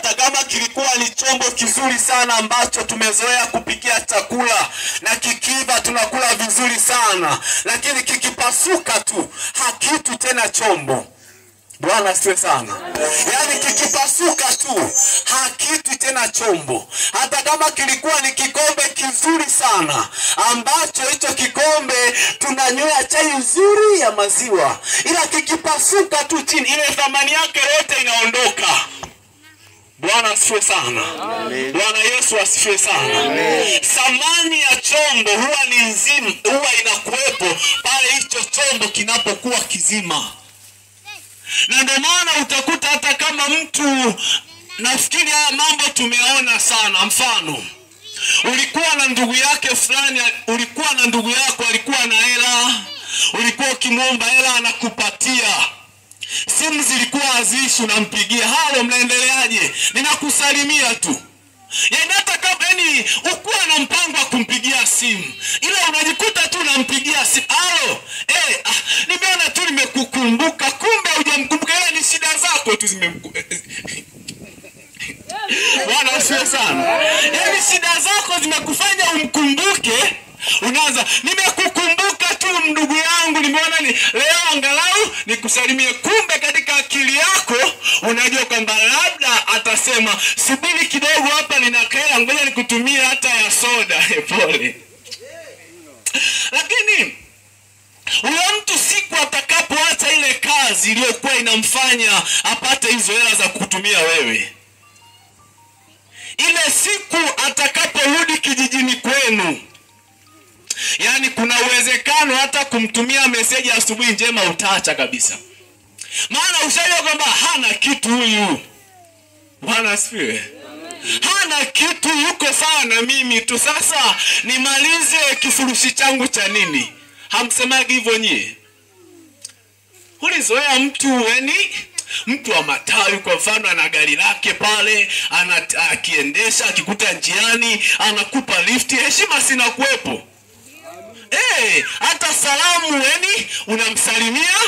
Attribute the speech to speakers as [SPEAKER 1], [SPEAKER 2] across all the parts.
[SPEAKER 1] Hata kama kilikuwa ni chombo kizuri sana ambacho tumezoea kupikia chakula na kikiva tunakula vizuri sana, lakini kikipasuka tu hakitu tena chombo. Bwana asifiwe sana. Yaani kikipasuka tu hakitu tena chombo. Hata kama kilikuwa ni kikombe kizuri sana ambacho hicho kikombe tunanywea chai nzuri ya maziwa, ila kikipasuka tu chini ile thamani yake yote inaondoka. Bwana asifiwe sana. Bwana Yesu asifiwe sana. Thamani ya chombo huwa ni nzima, huwa inakuwepo pale hicho chombo kinapokuwa kizima. Na ndio maana utakuta hata kama mtu, nafikiri haya mambo tumeona sana. Mfano, ulikuwa na ndugu yake fulani, ulikuwa na ndugu yako alikuwa na hela, ulikuwa ukimwomba hela anakupatia. Simu zilikuwa haziishi, unampigia, halo, mnaendeleaje? Ninakusalimia tu. Yaani hata kama yani ukuwa na mpango wa kumpigia simu, ila unajikuta tu unampigia simu, halo, nimeona tu nimekukumbuka, kumbe hujamkumbuka, ila ni shida zako tu zimemkumbuka. Bwana asifiwe sana. Yaani shida zako zimekufanya umkumbuke. Unaanza, nimekukumbuka tu ndugu yangu, nimeona ni leo angalau nikusalimie. Kumbe katika akili yako unajua kwamba labda atasema subiri kidogo, hapa nina hela, ngoja nikutumie hata ya soda. Pole. Lakini huyo mtu siku atakapoacha ile kazi iliyokuwa inamfanya apate hizo hela za kukutumia wewe, ile siku atakaporudi kijijini kwenu, yaani kuna uwezekano hata kumtumia meseji asubuhi njema utaacha kabisa. Maana ushajua kwamba hana kitu huyu. Bwana asifiwe. Hana kitu, yuko sawa na mimi tu. Sasa nimalize kifurushi changu cha nini? Hamsemagi hivyo nyie? Ulizoea mtu, yani mtu wa matawi kwa mfano, ana gari lake pale, akiendesha, akikuta njiani, anakupa lifti, heshima sina kuwepo. Hata salamu yani unamsalimia,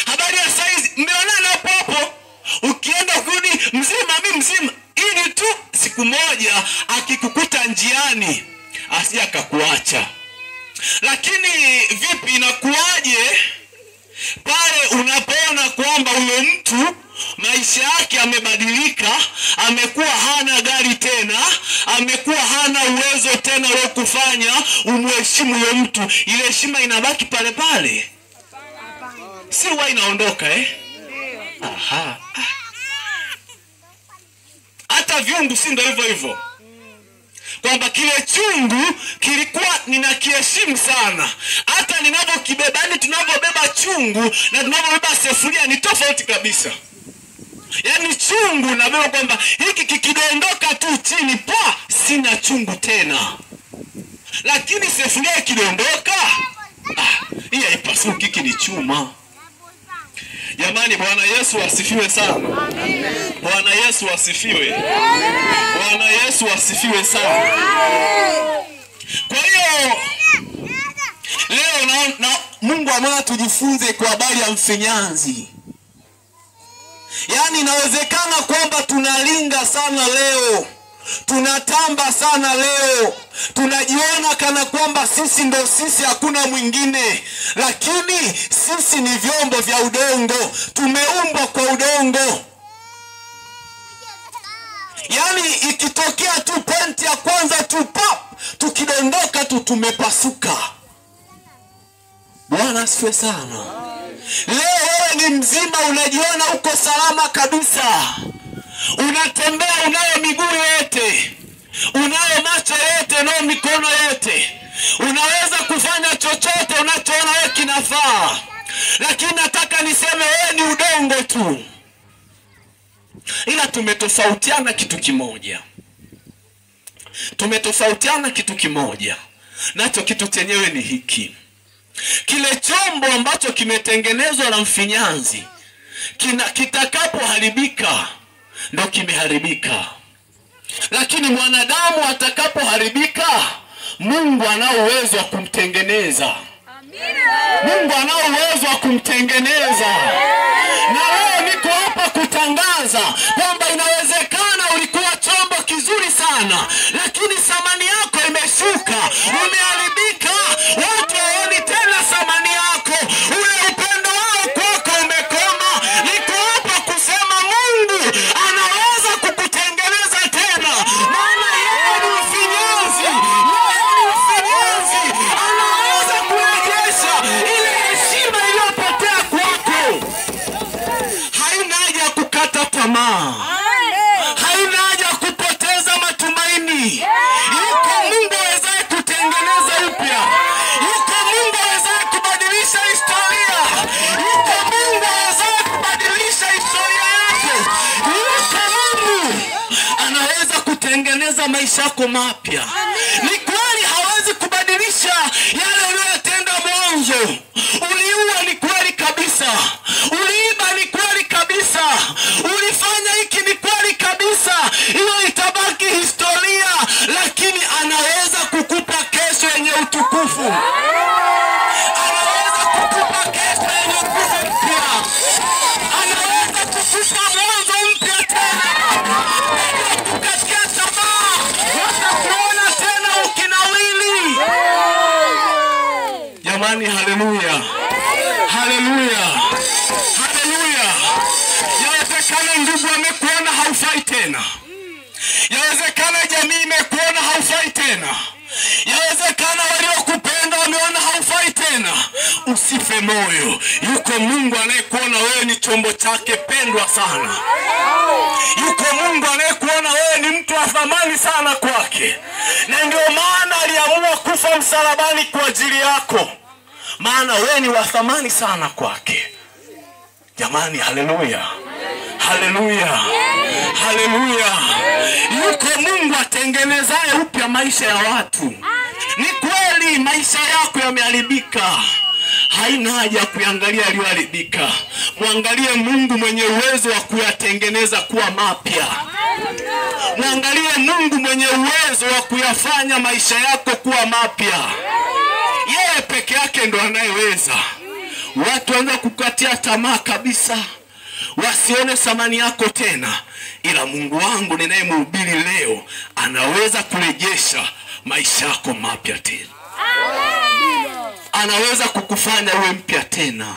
[SPEAKER 1] habari ya saizi, mmeonana hapo hapo, ukienda kurudi mzima, mimi mzima. Ili tu siku moja akikukuta njiani asije akakuacha. Lakini vipi, inakuwaje pale unapoona kwamba huyo mtu maisha yake amebadilika, amekuwa hana gari tena, amekuwa hana uwezo tena wa kufanya umheshimu huyo mtu, ile heshima inabaki pale pale? Si huwa inaondoka eh? Aha. Hata vyungu si ndio hivyo hivyo? Kwamba kile chungu kilikuwa ninakiheshimu sana, hata ninapokibeba, yani tunapobeba chungu na tunapobeba sefuria ni tofauti kabisa. Yaani chungu nabeba kwamba hiki kikidondoka tu chini pa, sina chungu tena. Lakini sefuria ikidondoka, hii haipasuki, hiki ni chuma. Jamani, Bwana Yesu asifiwe sana. Bwana Yesu asifiwe. Bwana Yesu asifiwe sana. Kwa hiyo leo na Mungu ameona tujifunze kwa habari ya mfinyanzi. Yaani inawezekana kwamba tunalinga sana leo, tunatamba sana leo, tunajiona kana kwamba sisi ndo sisi, hakuna mwingine. Lakini sisi ni vyombo vya udongo, tumeumbwa kwa udongo. Yaani ikitokea tu pointi ya kwanza tu pop, tukidondoka tu tumepasuka. Bwana asifiwe sana. Leo wewe ni mzima, unajiona uko salama kabisa, unatembea, unayo miguu yote, unayo macho yote, unayo mikono yote, unaweza kufanya chochote unachoona wewe kinafaa. Lakini nataka niseme wewe ni udongo tu. Ila tumetofautiana kitu kimoja. Tumetofautiana kitu kimoja. Nacho kitu chenyewe ni hiki. Kile chombo ambacho kimetengenezwa na mfinyanzi, kitakapoharibika ndo kimeharibika. Lakini mwanadamu atakapoharibika, Mungu anao uwezo wa kumtengeneza. Mungu anao uwezo wa kumtengeneza. Na leo niko hapa kutangaza kwamba inawezekana ulikuwa chombo kizuri sana, lakini thamani yako imeshuka, umeharibika, watu hawaoni tena thamani yako, ule upendo wao kwako umekoma. Niko hapa kusema Mungu anaweza kukutengeneza tena, maana yeye ni mfinyanzi, yeye ni mfinyanzi, anaweza kurejesha ile heshima iliyopotea kwako. Haina haja ya kukata tamaa, haina haja ya kupoteza matumaini. Yuko Mungu awezaye kutengeneza upya, yuko Mungu awezaye kubadilisha historia, yuko Mungu awezaye kubadilisha historia yako, yuko Mungu anaweza kutengeneza maisha yako mapya. Ni kweli hawezi kubadilisha yale uliyotenda mwanzo. Uliua, ni kweli kabisa. Uliiba, ni kweli kabisa. Ulifanya hiki, ni kweli kabisa. Hiyo itabaki historia, lakini anaweza kukupa kesho yenye utukufu. Anaweza kukupa kesho yenye nguvu mpya. Anaweza kukupa mwanzo mpya tena. Kukatia tamaa, watakuona tena ukinawili. Jamani, haleluya, haleluya, haleluya. Yawezekana ndugu amekuona haufai tena, yawezekana jamii imekuona haufai tena, yawezekana waliokupenda wameona haufai tena. Usife moyo, yuko Mungu anayekuona wewe ni chombo chake pendwa sana. Yuko Mungu anayekuona wewe ni mtu wa thamani sana kwake, na ndio maana aliamua kufa msalabani kwa ajili yako, maana wewe ni wa thamani sana kwake. Jamani, haleluya, haleluya, haleluya. Yuko Mungu atengenezaye upya maisha ya watu. Ni kweli maisha yako yameharibika, haina haja ya kuangalia yaliyoharibika. Mwangalie Mungu mwenye uwezo wa kuyatengeneza kuwa mapya. Mwangalie Mungu mwenye uwezo wa kuyafanya maisha yako kuwa mapya. Yeye peke yake ndo anayeweza. Watu waanza kukatia tamaa kabisa, wasione thamani yako tena, ila Mungu wangu ninayemhubiri leo anaweza kurejesha maisha yako mapya tena. Anaweza kukufanya uwe mpya tena.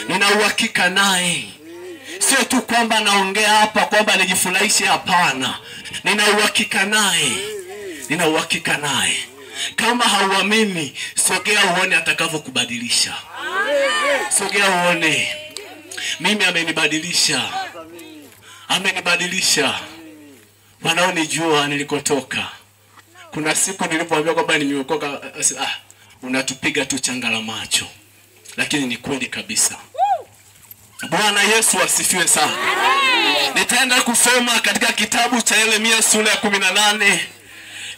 [SPEAKER 1] Nina uhakika naye. Sio tu kwamba naongea hapa kwamba nijifurahishe, hapana. Nina uhakika naye, nina uhakika naye. Kama hauamini, sogea uone atakavyokubadilisha. Sogea uone. Mimi amenibadilisha, amenibadilisha. Wanaonijua nilikotoka, kuna siku nilipoambia kwamba nimeokoka, unatupiga tu changa la macho, lakini ni kweli kabisa. Bwana Yesu asifiwe sana. Nitaenda kusoma katika kitabu cha Yeremia sura ya 18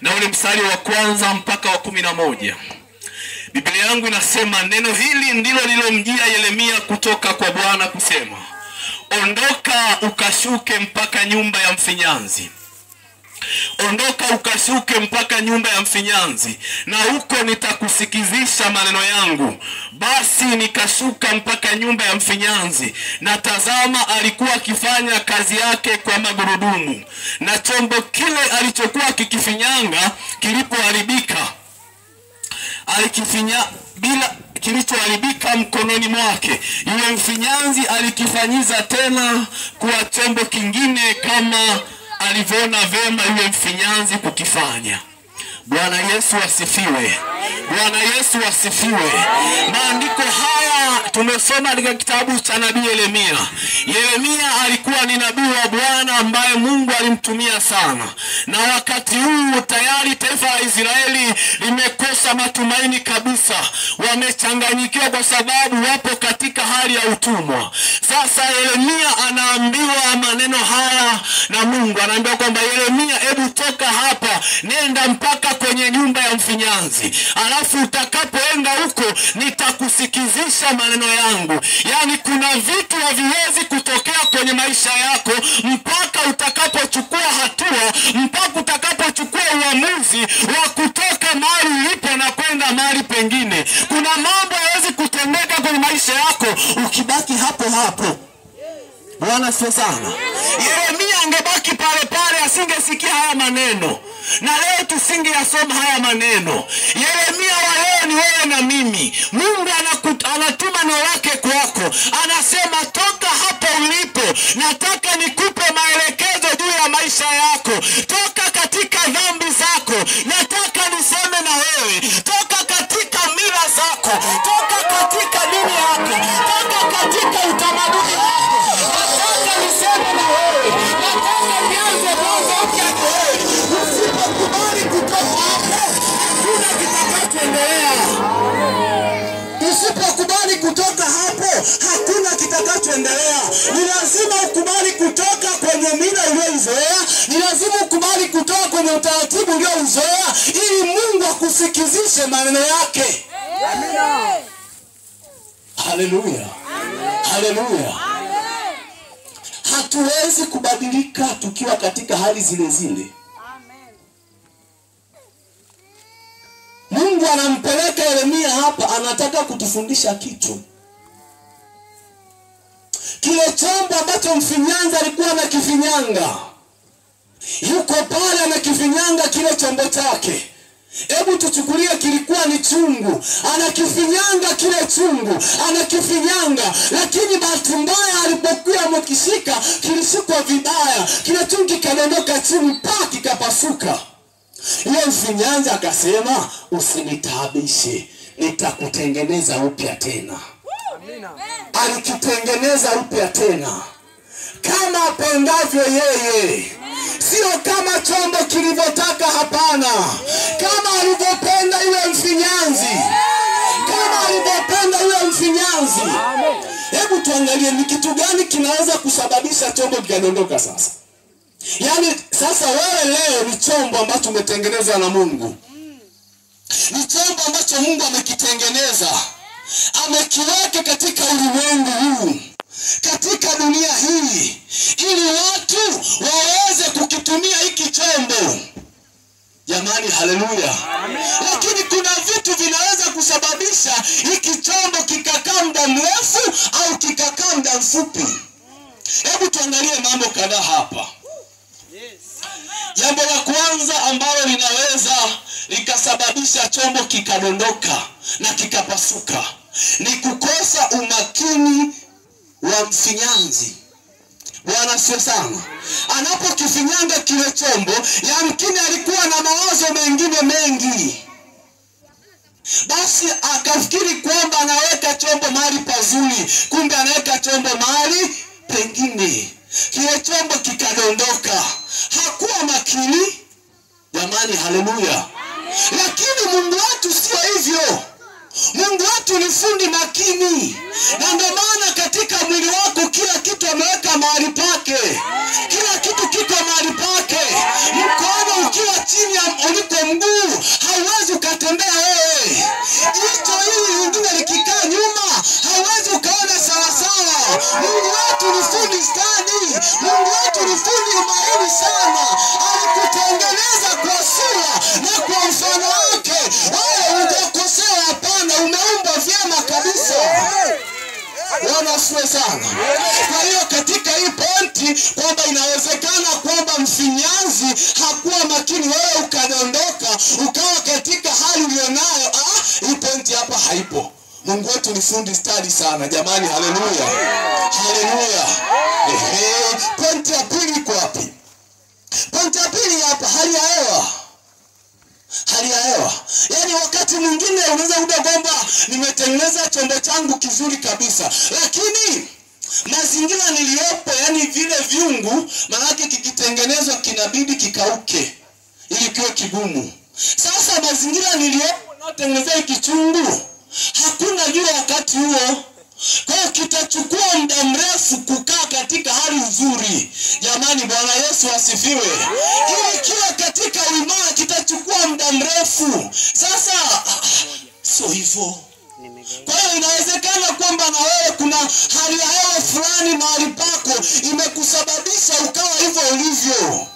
[SPEAKER 1] na ule mstari wa kwanza mpaka wa 11. Biblia yangu inasema, neno hili ndilo lililomjia Yeremia kutoka kwa Bwana kusema, ondoka ukashuke mpaka nyumba ya mfinyanzi. Ondoka ukashuke mpaka nyumba ya mfinyanzi, na huko nitakusikizisha maneno yangu. Basi nikashuka mpaka nyumba ya mfinyanzi, na tazama, alikuwa akifanya kazi yake kwa magurudumu, na chombo kile alichokuwa kikifinyanga kilipoharibika, alikifinya bila kilichoharibika mkononi mwake, yule mfinyanzi alikifanyiza tena kuwa chombo kingine kama alivyoona vema yule mfinyanzi kukifanya. Bwana Yesu asifiwe. Bwana Yesu asifiwe. Maandiko haya tumesoma katika kitabu cha nabii Yeremia. Yeremia alikuwa ni nabii wa Bwana ambaye Mungu alimtumia sana. Na wakati huu tayari taifa la Israeli limekosa matumaini kabisa. Wamechanganyikiwa kwa sababu wapo katika hali ya utumwa. Sasa Yeremia anaambiwa maneno haya na Mungu. Anaambiwa kwamba Yeremia, hebu toka hapa, nenda mpaka kwenye nyumba ya mfinyanzi. Alafu utakapoenda huko nitakusikizisha maneno yangu. Yaani kuna vitu haviwezi kutokea kwenye maisha yako mpaka utakapochukua hatua, mpaka utakapochukua uamuzi wa kutoka mahali ulipo na kwenda mahali pengine. Kuna mambo hayawezi kutendeka kwenye maisha yako ukibaki hapo hapo. Bwana asifiwe sana. Yeremia angebaki pale pale, asingesikia haya maneno, na leo tusingeyasoma haya maneno. Yeremia wa leo ni wewe na mimi. Mungu anatuma neno lake kwako, anasema toka hapo ulipo, nataka nikupe maelekezo juu ya maisha yako. Toka katika dhambi zako, nataka niseme na wewe. Toka katika mila zako, toka katika dini yako, toka katika utamaduni wako, nataka niseme na wewe, nataka nianze mwanzo mpya na wewe. Usipokubali kutoka hapo, hakuna kitakachoendelea. Usipokubali kutoka hapo, hakuna kitakachoendelea. Ni lazima ukubali kutoka kwenye mila uliyoizoea, ni lazima ukubali kutoka kwenye utaratibu uliouzoea, ili Mungu akusikizishe maneno yake.
[SPEAKER 2] Amina.
[SPEAKER 1] Haleluya. Haleluya. Hatuwezi kubadilika tukiwa katika hali zile zile. Mungu anampeleka Yeremia hapa, anataka kutufundisha kitu. Kile chombo ambacho mfinyanzi alikuwa anakifinyanga, yuko pale anakifinyanga kile chombo chake. Hebu tuchukulie kilikuwa ni chungu, anakifinyanga kile chungu, anakifinyanga, lakini bahati mbaya alipokuwa amekishika kilishikwa vibaya, kile chungu kikadondoka chini, pa kikapasuka. Yule mfinyanzi akasema, usinitaabishe, nitakutengeneza upya tena.
[SPEAKER 2] Amina.
[SPEAKER 1] Alikitengeneza upya tena kama apendavyo yeye, sio kama chombo kilivyotaka. Hapana, kama alivyopenda yule mfinyanzi, kama alivyopenda yule mfinyanzi. Hebu tuangalie ni kitu gani kinaweza kusababisha chombo kikadondoka sasa. Yaani sasa wewe leo ni chombo ambacho umetengenezwa na Mungu, ni chombo ambacho Mungu amekitengeneza, amekiweka katika ulimwengu huu, katika dunia hii, ili watu waweze kukitumia hiki chombo. Jamani, haleluya. Lakini kuna vitu vinaweza kusababisha hiki chombo kikakaa muda mrefu au kikakaa muda mfupi. Hebu tuangalie mambo kadhaa hapa. Jambo la kwanza ambalo linaweza likasababisha chombo kikadondoka na kikapasuka ni kukosa umakini wa mfinyanzi. Bwana sio sana. Anapokifinyanga kile chombo, yamkini alikuwa na mawazo mengine mengi, basi akafikiri kwamba anaweka chombo mahali pazuri, kumbe anaweka chombo mahali pengine. Kile chombo kikadondoka. Hakuwa makini. Jamani, haleluya. Lakini Mungu wetu sio hivyo. Mungu wetu ni fundi makini, na ndio maana katika mwili wako kila kitu ameweka mahali pake. Kila kitu kiko mahali pake. Mkono ukiwa chini ya uliko mguu, hauwezi ukatembea wewe. Jicho hili lingine likikaa nyuma, hauwezi ukaona sawasawa. Mungu wetu ni fundi stadi. Mungu wetu ni fundi mahiri sana. Alikutengeneza kwa sura na kwa mfano wake. Wewe hujakosea, hapana, umeumbwa vyema kabisa. Bwana asifiwe sana. Kwa hiyo katika hii pointi kwamba inawezekana kwamba mfinyanzi hakuwa makini, wewe ukadondoka ukawa katika hali ulionayo, hii pointi hapa haipo. Mungu wetu ni fundi stadi sana. Jamani, haleluya. Haleluya. Pointi ya pili iko wapi? Pointi ya pili hapa, hali ya hewa. Hali ya hewa. Yaani wakati mwingine unaweza kuda kwamba nimetengeneza chombo changu kizuri kabisa, lakini mazingira niliyopo, yani vile viungu, maanake kikitengenezwa kinabidi kikauke ili kiwe kigumu. Sasa mazingira niliyopo nayotengenezea hiki chungu, hakuna jua wakati huo. Kwa hiyo kitachukua muda mrefu kukaa katika hali nzuri. Jamani, Bwana Yesu asifiwe. Ili kiwe katika uimara kitachukua muda mrefu. Sasa sio hivyo. Kwa hiyo inawezekana kwamba na wewe kuna hali ya hewa fulani mahali pako imekusababisha ukawa hivyo ulivyo.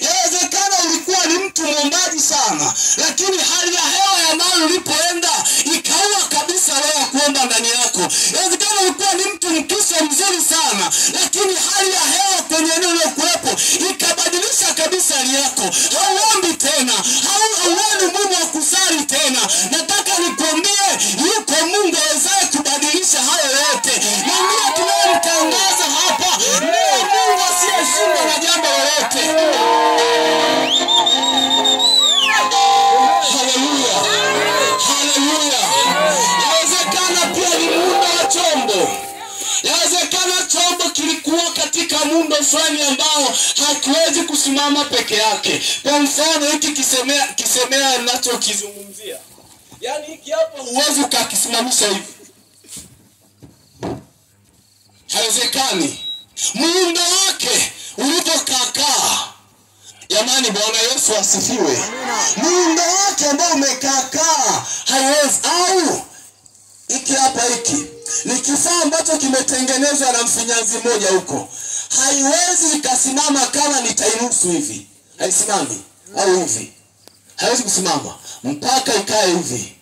[SPEAKER 1] Inawezekana ulikuwa ni mtu mwombaji sana, lakini hali ya hewa ya mahali ulipoenda ikaua kabisa roho ya kuomba ndani yako. Inawezekana ulikuwa ni mtu mkristo mzuri sana, lakini yako, hauombi tena, hauoni umuhimu wa kusali tena. Nataka nikwambie, yuko Mungu awezaye kubadilisha hayo yote, na ndiye tunayemtangaza hapa, ndiye Mungu asiyeshindwa na jambo lolote. Haleluya, haleluya. Yawezekana pia ni muundo wa chombo. Yawezekana chombo kilikuwa katika muundo fulani ambao hakiwezi kusimama peke yake. Kwa mfano hiki kisemea ninachokizungumzia, yaani hiki hapa huwezi ukakisimamisha hivi, haiwezekani. Muundo wake ulivyokaa. Jamani, Bwana Yesu asifiwe. Muundo wake ambao umekaakaa haiwezi. Au hiki hapa, hiki ni kifaa ambacho kimetengenezwa na mfinyanzi mmoja huko, haiwezi ikasimama kama nitairuhusu hivi, haisimami. Au hivi haiwezi kusimama mpaka ikae hivi.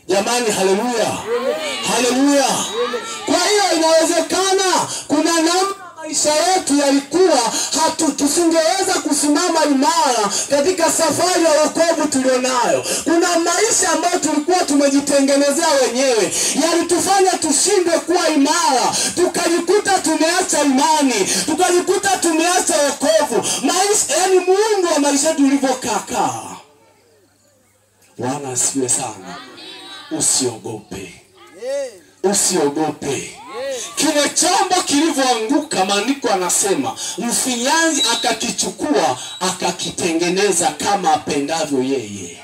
[SPEAKER 1] Jamani, haleluya, haleluya. Kwa hiyo inawezekana kuna namna maisha yetu yalikuwa tusingeweza kusimama imara katika safari ya wokovu tulionayo. Kuna maisha ambayo tulikuwa tumejitengenezea wenyewe, yalitufanya tushindwe kuwa imara, tukajikuta tumeacha imani, tukajikuta tumeacha wokovu. Maisha, yani muundo wa maisha yetu ulivyokaa. Bwana asifiwe sana. Usiogope, usiogope. Kile chombo kilivyoanguka, maandiko anasema mfinyanzi akakichukua akakitengeneza kama apendavyo yeye.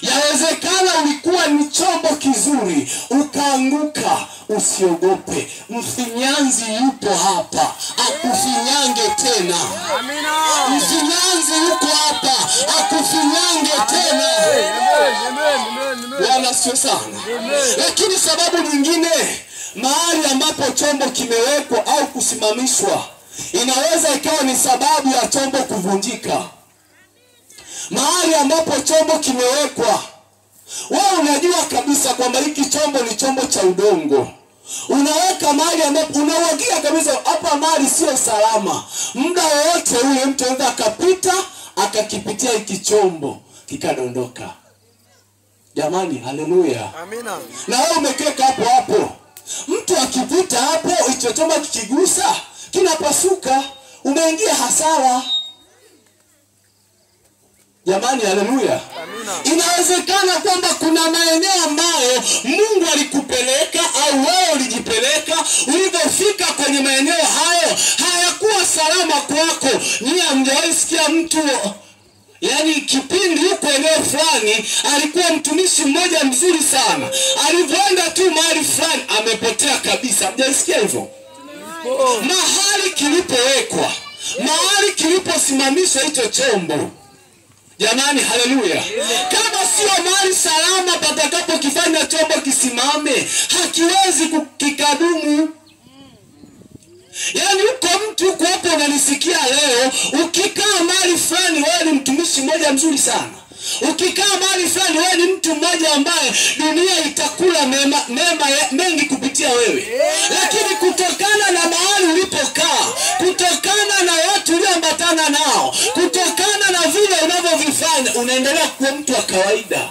[SPEAKER 1] Yawezekana ulikuwa ni chombo kizuri ukaanguka. Usiogope, mfinyanzi yupo hapa akufinyange tena. Mfinyanzi yuko hapa akufinyange tena. Bwana sio sana. Lakini sababu nyingine, mahali ambapo chombo kimewekwa au kusimamishwa inaweza ikawa ni sababu ya chombo kuvunjika. Mahali ambapo chombo kimewekwa, wewe unajua kabisa kwamba hiki chombo ni chombo cha udongo. Unaweka mahali ambapo unauagia kabisa hapa mahali sio salama. Muda wote ule mtu anaweza akapita akakipitia hiki chombo kikadondoka. Jamani, haleluya.
[SPEAKER 2] Amina.
[SPEAKER 1] Na wewe umekeka hapo hapo, mtu akipita hapo, hicho chombo kikigusa kinapasuka, umeingia hasara. Jamani, haleluya. Inawezekana kwamba kuna maeneo ambayo Mungu alikupeleka au wewe ulijipeleka, ulipofika kwenye maeneo hayo hayakuwa salama kwako. Nyinyi hamjawahi sikia mtu, yaani kipindi huko eneo fulani alikuwa mtumishi mmoja mzuri sana, alivyoenda tu mahali fulani amepotea kabisa. Hamjaisikia hivyo? Mahali kilipowekwa, mahali kiliposimamishwa hicho chombo. Jamani, haleluya. Kama sio mahali salama patakapo kifanya chombo kisimame, hakiwezi kikadumu. Yaani uko mtu uko hapo unanisikia leo, ukikaa mahali fulani wewe ni mtumishi mmoja mzuri sana. Ukikaa mahali fulani wewe ni mtu mmoja ambaye dunia itakula mema mengi kupitia wewe. Lakini kutokana na mahali ulipokaa, kutokana na watu ulioambatana nao, kutokana na vile unavyovifanya, unaendelea kuwa mtu wa kawaida.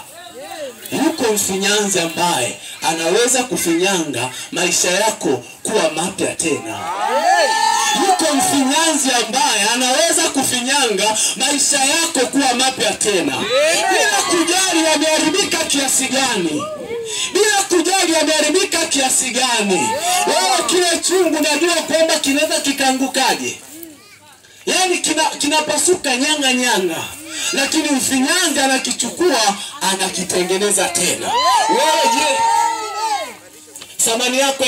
[SPEAKER 1] Yuko mfinyanzi ambaye anaweza kufinyanga maisha yako kuwa mapya tena. Yuko mfinyanzi ambaye anaweza kufinyanga maisha yako kuwa mapya tena. Bila kujali yameharibika kiasi gani, bila kujali yameharibika kiasi gani. Wewe kile chungu unajua kwamba kinaweza kikaangukaje, yaani kinapasuka nyanga nyanga, lakini mfinyanzi anakichukua anakitengeneza tena. Wewe je, samani yako